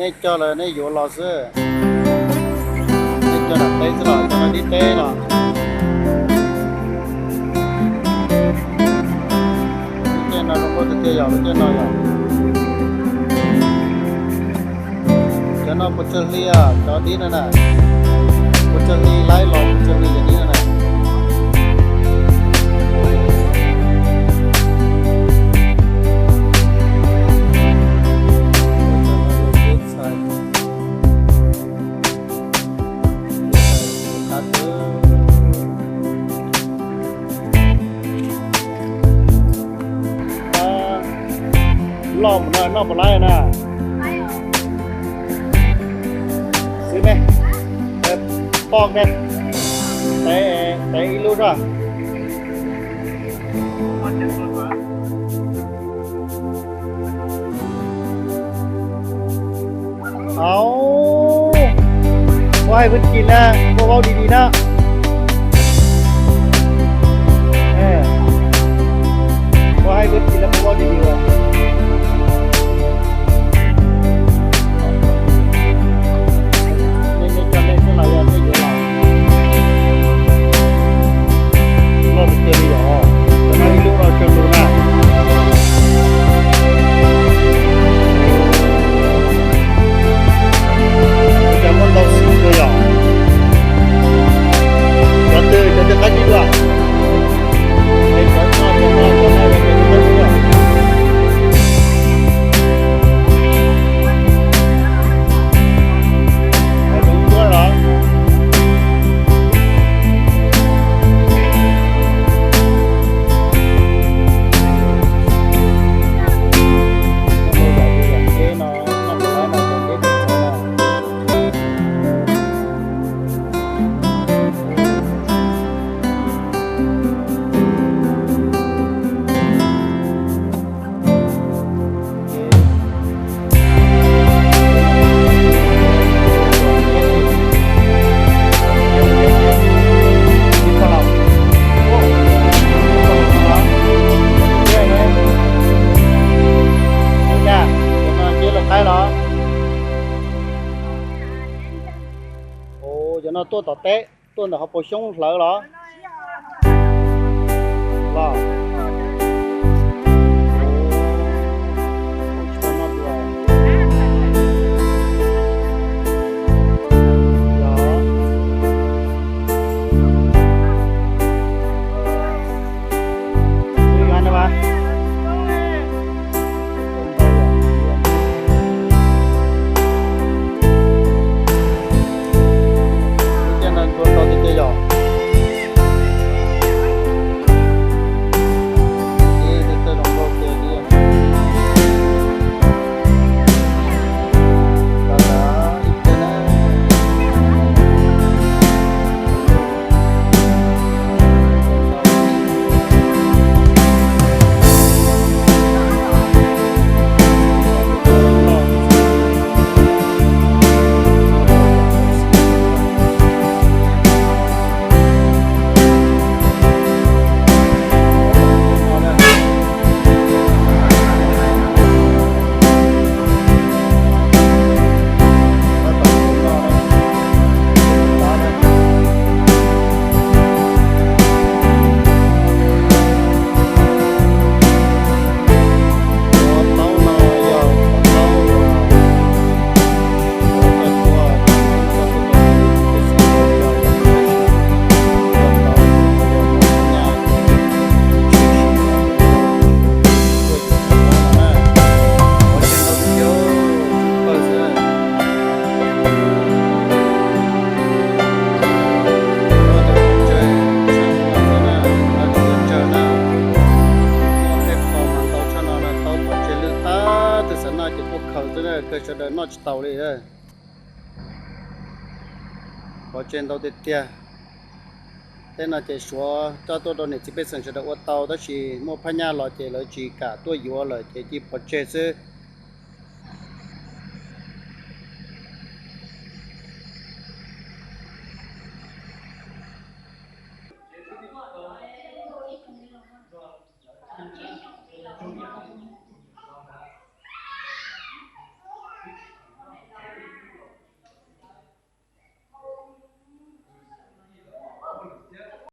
Nej cog lawm nej yuav los xwb. Nej cog nram teb xwb los cov no dib teb los. Lub caij no zoo nkauj tiag tiag yog lub caij no yog. Cov no puas tsawg hli, cov dib no na. Puas tsawg hli laib los puas tsawg hli cov dib no na. Loj mus no noj puas laib na? Xwb ne, poj ne, tev ib lub zoj. Au, koj hais vwj kis na, koj vaub di di na. Koj hais vwj kis na, koj vaub di di. Nej cov nej xwb los yog nej yuav los? Loj tiag tiag li yom, cov no ib lub no tsawg lus na. Cov muaj ntau xim kawg yom. Cov twg cov twg qab tib dua? Cov no tuaj tom teb, tuaj ntawm hauv paus xyoob hlawv los? Los. Tej qho mas ntau tshaj no na, tau pov tseg lwj tag twg xav noj ces tuaj khaws xwb na, kawg sawv daws noj tsis taus li. Pov tseg ntau tiag tiag. Tej no ces suav coj tuaj rau niam txiv pej xeem sawv daws ua tau, tab sis muaj phab nyaj los ces lawv tsis kam tuaj yuav lawm ces cia pov tseg xwb.